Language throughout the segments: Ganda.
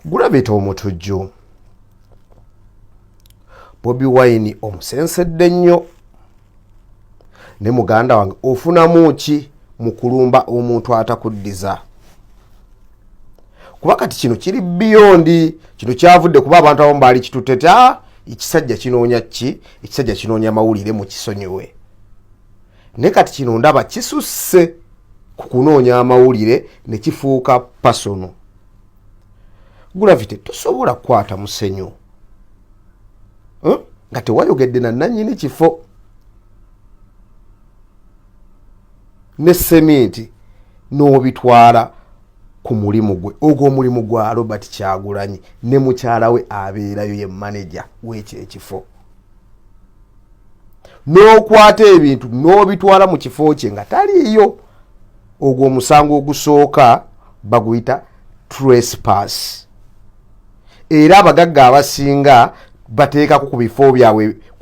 Gravity Omutujju, Bobi Wine omusensedde nnyo ne muganda wange. Ofunamu ki mu kulumba omuntu atakuddiza? Kuba kati kino kiri beyond, kino kyavudde kuba abantu abamu baali kitutte ti ah, ekisajja kinoonya ki, ekisajja kinoonya mawulire, mu kisonyiwe. Naye kati kino ndaba kisusse ku kunoonya amawulire ne kifuuka personal. Gravity, tosobola kukwata musenyu nga tewayogedde na nannyini kifo ne seminti n'obitwala ku mulimu gwe. Ogwo omulimu gwa Robert Kyagulanyi ne mukyala we abeerayo ye maneja w'ekyo ekifo, n'okwata ebintu n'obitwala mu kifo kye nga taliiyo. Ogwo omusango ogusooka baguyita trespass, era abagagga abasinga bateekako ku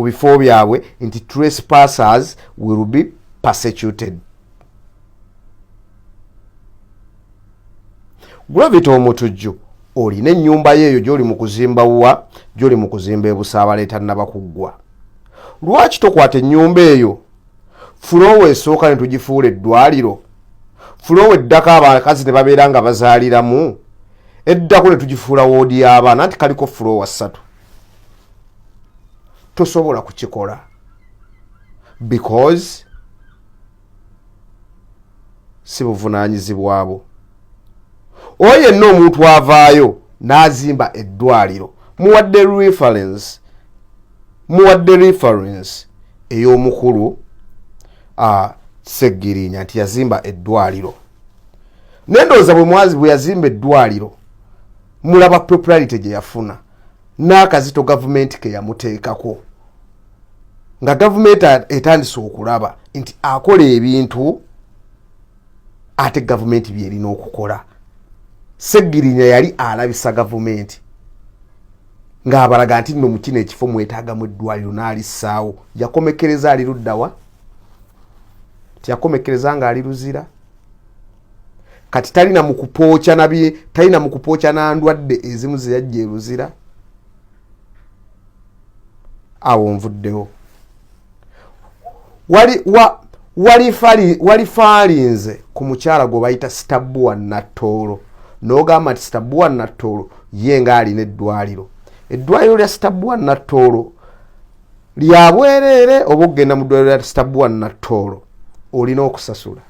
bifo byabwe nti trespassers will be persecuted. Gravity Omutujju, olina ennyumba ye eyo gy'oli mu kuzimba, wa gy'oli mu kuzimba ebusaabala etannabakuggwa. Lwaki tokwata ennyumba eyo, floor esooka ne tugifuula eddwaliro, floor eddako abakazi ne babeera nga bazaaliramu, eddako ne tugifuula woodi y'abaana, nti kaliko floor 3? Tosobola kukikola because si buvunaanyizibwabo. Oyo yenna omuntu avaayo n'azimba eddwaliro, muwadde reference ey'omukulu Seggirinya nti yazimba eddwaliro. Nendowooza bwe mwazi bwe yazimba eddwaliro, mulaba popularity gye yafuna n'akazito gavumenti ke yamuteekako, nga gavumenti etandise okulaba nti akola ebintu ate gavumenti byerina okukola. Seggirinya yali alabisa gavumenti ng'abalaga nti nno mukino ekifo mwetaagamu eddwaliro, n'alissaawo. Yakomekereza ali luddawa? Tiyakomekereza ng'ali Luzira. Kati talina mukupooca nabye, talina mukupooca nandwadde ezimu zeyajja e Luzira. Awo nvuddewo. Wali wa wali faalinze ku mukyala gwe bayita Sitabuwa Nattoolo, n'ogamba nti Sitabuwa Nattoolo ye ng'alina eddwaliro. Eddwaliro lya Sitabuwa Nattoolo lya bwereere, oba okugenda mu ddwaliro lya Sitabuwa Nattoolo olina okusasula?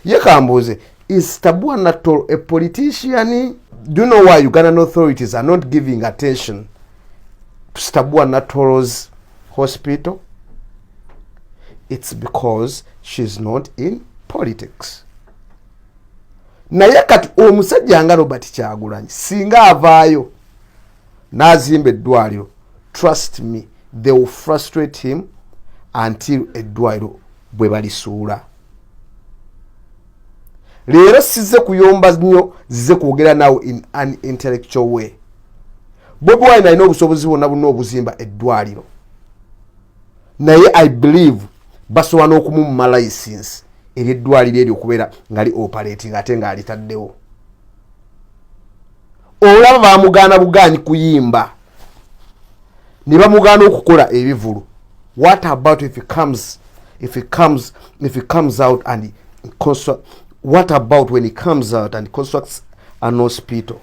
Ye kambuuze, is Sitabuwa Nattoolo a politician? Do you know why Ugandan authorities are not giving attention to Sitabuwa Nattoolo's hospital? It's because she's not in politics. Naye kati omusajja nga Robert Kyagulanyi singa avaayo n'azimba eddwaliro, trust me, they will frustrate him until eddwaliro bwe balisuula. Leero sizze kuyomba nnyo, zize kwogera naawe in an intellectual way. Bobi Wine alina obusobozi bwonna bwonna obuzimba eddwaliro, naye I believe basobola n'okumumma license eryeddwaliro eryo okubeera nga li operating ate ng'alitaddewo. Olaba bamugaana bugaanyi kuyimba ne bamugaana okukola ebivulu. What about if he comes out and construct, what about when he comes out and constructs an hospital?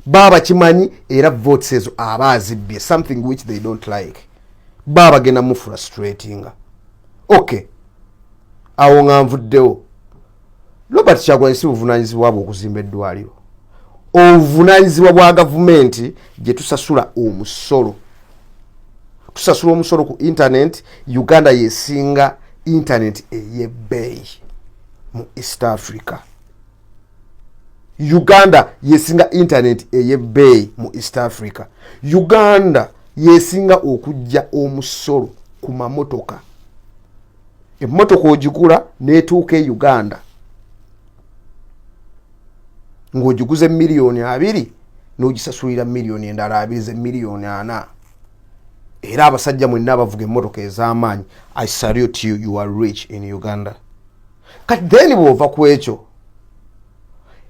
Baba kimanyi era votes ezo aba azibbye, something which they don't like. Baba bagenda mu frustratinga. Okay, awo nga nvuddewo. Robert Kyagulanyi, si buvunanyizibwa bwe okuzimba eddwaliro. Obuvunanyizibwa bwa gavumenti gye tusasula omusolo. Tusasula omusolo ku internet. Uganda yesinga internet ey'ebbeeyi mu East Africa. Uganda yesinga internet ey'ebbeeyi mu East Africa. Uganda yesinga okujja omusolo ku mamotoka. Emmotoka ogigula n'etuuka e Uganda ng'ogiguze 20 million, n'ogisasulira miliyoni endala 20 ze 40 million. Era abasajja mwenna abavuga emmotoka ez'amaanyi, I salute you, you are rich in Uganda. Kati then bw'ova ku ekyo,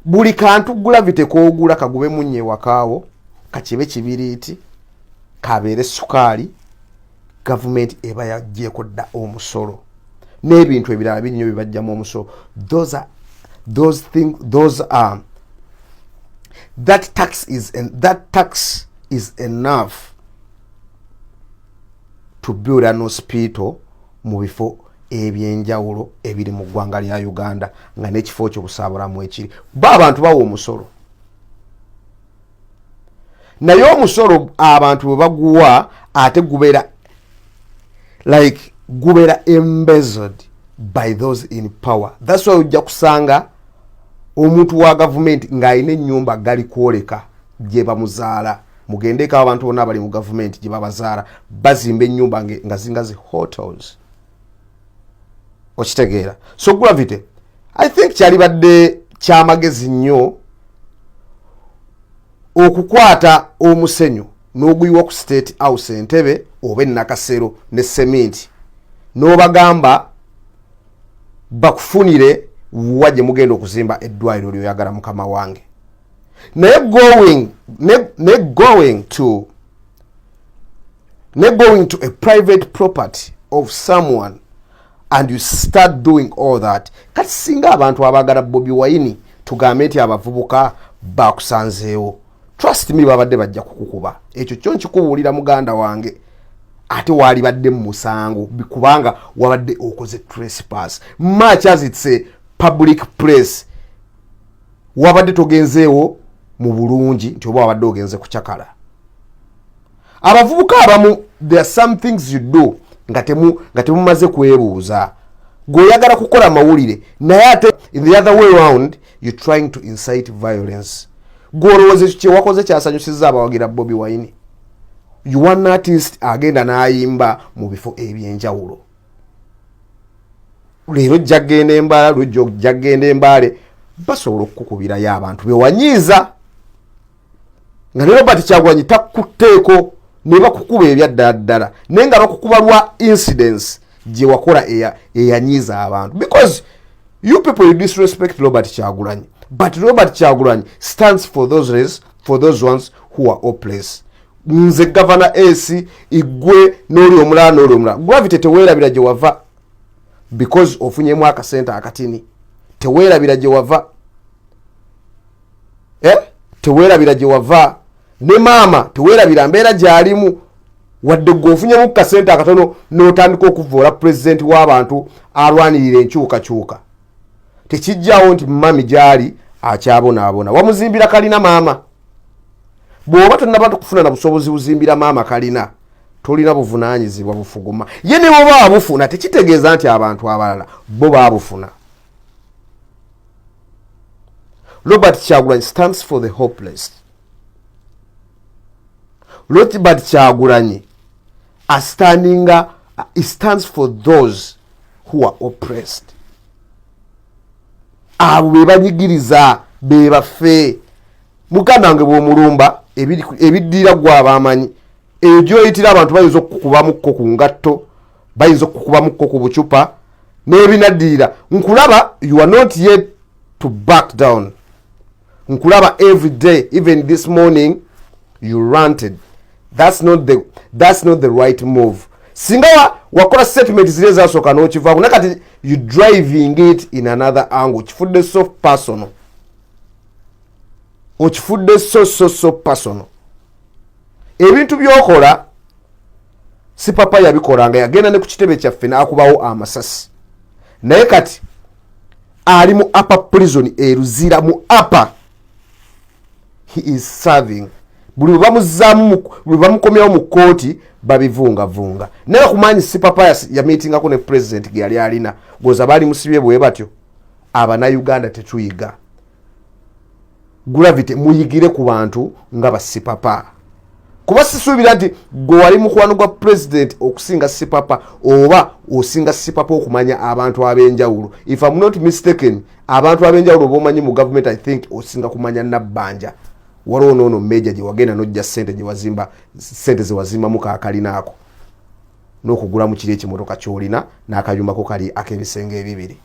Buli kantu Gravity koogula, kagube munye wakaawo, kakibe kibiriiti, kabeere sukaali, gavumenti eba yaggyeko dda omusolo n'ebintu ebirala bingi nnyo bibajjamu omusolo. Those are those things, those are that tax is that tax is enough to build an hospital mu bifo ebyenjawulo ebiri mu ggwanga lya Uganda, nga n'ekifo kyo Busaabalamu ekiri. Ba abantu bawa omusolo, naye omusolo abantu bwe baguwa ate gubeera like gubeera embezzled by those in power. That's why ojja kusanga omuntu wa gavumenti ng'alina ennyumba gali kwoleka gye bamuzaala. Mugendeko, abantu bonna abali mu gavumenti gye babazaala bazimba ennyumba nga zinga zi hotels, okitegeera? So Gravity, I think kyalibadde kyamagezi nnyo okukwata omusenyu n'oguyiwa ku State House, Entebe oba Enakasero, ne seminti, n'obagamba bakufunire wa gye mugenda okuzimba eddwaliro lyoyagala, mukama wange. Naye going to a private property of someone and you start doing all that. Kati singa abantu abaagala Bobi Wine, tugambe nti abavubuka bakusanzeewo, trust me, babadde bajja kukukuba. Ekyo kyo nkikubuulira, muganda wange. Ate waalibadde mu musango kubanga wabadde okoze trespass. Much as it's a public place, wabadde togenzeewo mu bulungi nti oba wabadde ogenze kucakala. Abavubuka abamu, there are some things you do nga temumaze kwebuuza. Gweoyagala kukola mawulire, naye ate in the other way round you trying to incite violence. Gwolowooza ekyo kyewakoze kyasanyusiza abawagira Bobi Wine? You one artist agenda n'ayimba mu bifo ebyenjawulo. Leero ojja kgenda Embaala, lujja ojja kgenda Embaale, basobola okukukubirayo abantu bewanyiiza nga ne Robert Kyagulanyi takutteeko ne bakukuba ebyaddala ddala, naye nga bakukuba lwa incidence gye wakola eyanyiiza abantu, because you people, you disrespect Robert Kyagulanyi. But Robert Kyagulanyi stands for those race, for those ones who are oppressed. Nze Gavana Ac, igwe n'oli omulala n'oli omulala. Gravity, teweerabira gye wava because ofunyemu akasente akatini. Teweerabira gye wava, eh? Teweerabira gye wava. Ne maama teweerabira mbeera gy'alimu. Wadde gwe ofunyemu kasente akatono n'otandika okuvoola pulezidenti w'abantu alwanirira enkyukakyuka, tekijjawo nti mami gy'ali akyabonaabona. Wamuzimbira kalina maama? Bw'oba tonnaba kufuna na busobozi buzimbira maama kalina, tolina buvunaanyizibwa bufuguma ye. Ne bwoba wabufuna, tekitegeeza nti abantu abalala bo baabufuna. Robert Kyagulanyi stands for the hopeless. Robert Kyagulanyi astandinga, he stands for those who are oppressed. Abo be banyigiriza be baffe. Muganda wange, bw'omulumba ebiddirira gwe abamanyi eyo gyoyitira. Abantu bayinza okukubamukko ku ngatto, bayinza okukubamukko ku bucupa n'ebinaddirira. Nkulaba, you are not yet to back down. Nkulaba every day. Even this morning you ranted. That's not the right move. Singa wakola statement ziri ezasooka n'okivaako, naye kati you driving it in another angle. Kifudde so personal, okifudde so so so personal. Ebintu byokola si papa yabikola nga yagenda ne ku kitebe kyaffe n'akubawo amasasi, naye kati ali mu upper prison eruzira mu upper, he is serving. Buli bwe bamuzaamu, buli bamukomyawo mu kkooti, babivungavunga. Naye kumanyi si papa yamiitingako ne president ge yali alina goza baali musibye bwe batyo. Abannayuganda tetuyiga. Gravity, muyigire ku bantu nga basipapa, kuba sisuubira nti gwe wali mukwano gwa president okusinga sipapa, oba osinga sipapa okumanya abantu ab'enjawulo. If am not mistaken, abantu ab'enjawulo bomanyi mu government, I think osinga kumanya Nabbanja. Waliwo noono meja gye wagenda nojja sente gyewazimba, sente zewazimbamu kakalinaako n'okugulamu kiri ekimotoka kyolina n'akayumbako kali ak'ebisenge ebibiri.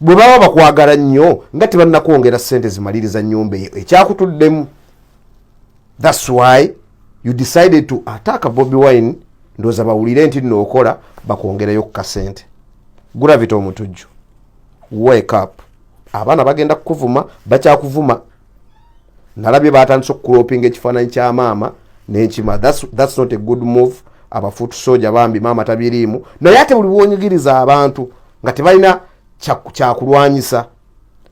Bwe baba bakwagala nnyo nga tebannakwongera ssente zimaliriza nnyumba eyo ekyakutuddemu. That's why you decided to attack Bobi Wine. Ndowooza bawulire nti nno okola, bakwongereyo ku kasente. Gravity Omutujju, wake up. Abaana bagenda kukuvuma, bakyakuvuma. Nalabye batandise okucropinga ekifaananyi kya maama nenkima. That's not a good move. Abafoot soldier bambi, maama tabiriimu, naye ate buli bwonyigiriza abantu nga tebalina kyakulwanyisa,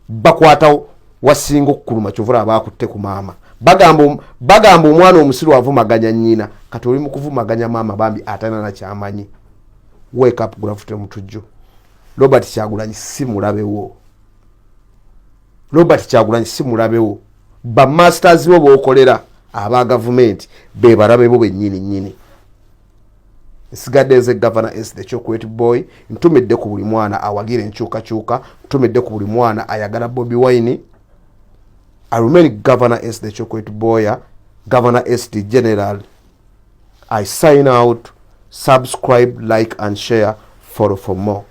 bakwatawo wasinga okukuluma. Kyovula abakutte ku maama, bagamba omwana omusiru avumaganya nnyina. Kati oli mu kuvumaganya maama, bambi atalina nakyamanyi. Wake up, Gravity Omutujju. Robert Kyagulanyi si mulabewo. Robert Kyagulanyi si mulabewo. Bamasters bo bokolera aba gavumenti be balabebo bennyini nnyini. Nsigadde nze Governor S the Chocolate Boy. Ntumidde ku buli mwana awagira enkyukakyuka, ntumidde ku buli mwana ayagala Bobi Wine. I remain Governor S the Chocolate Boy, Governor S the General. I sign out. Subscribe, like and share. Follow for more.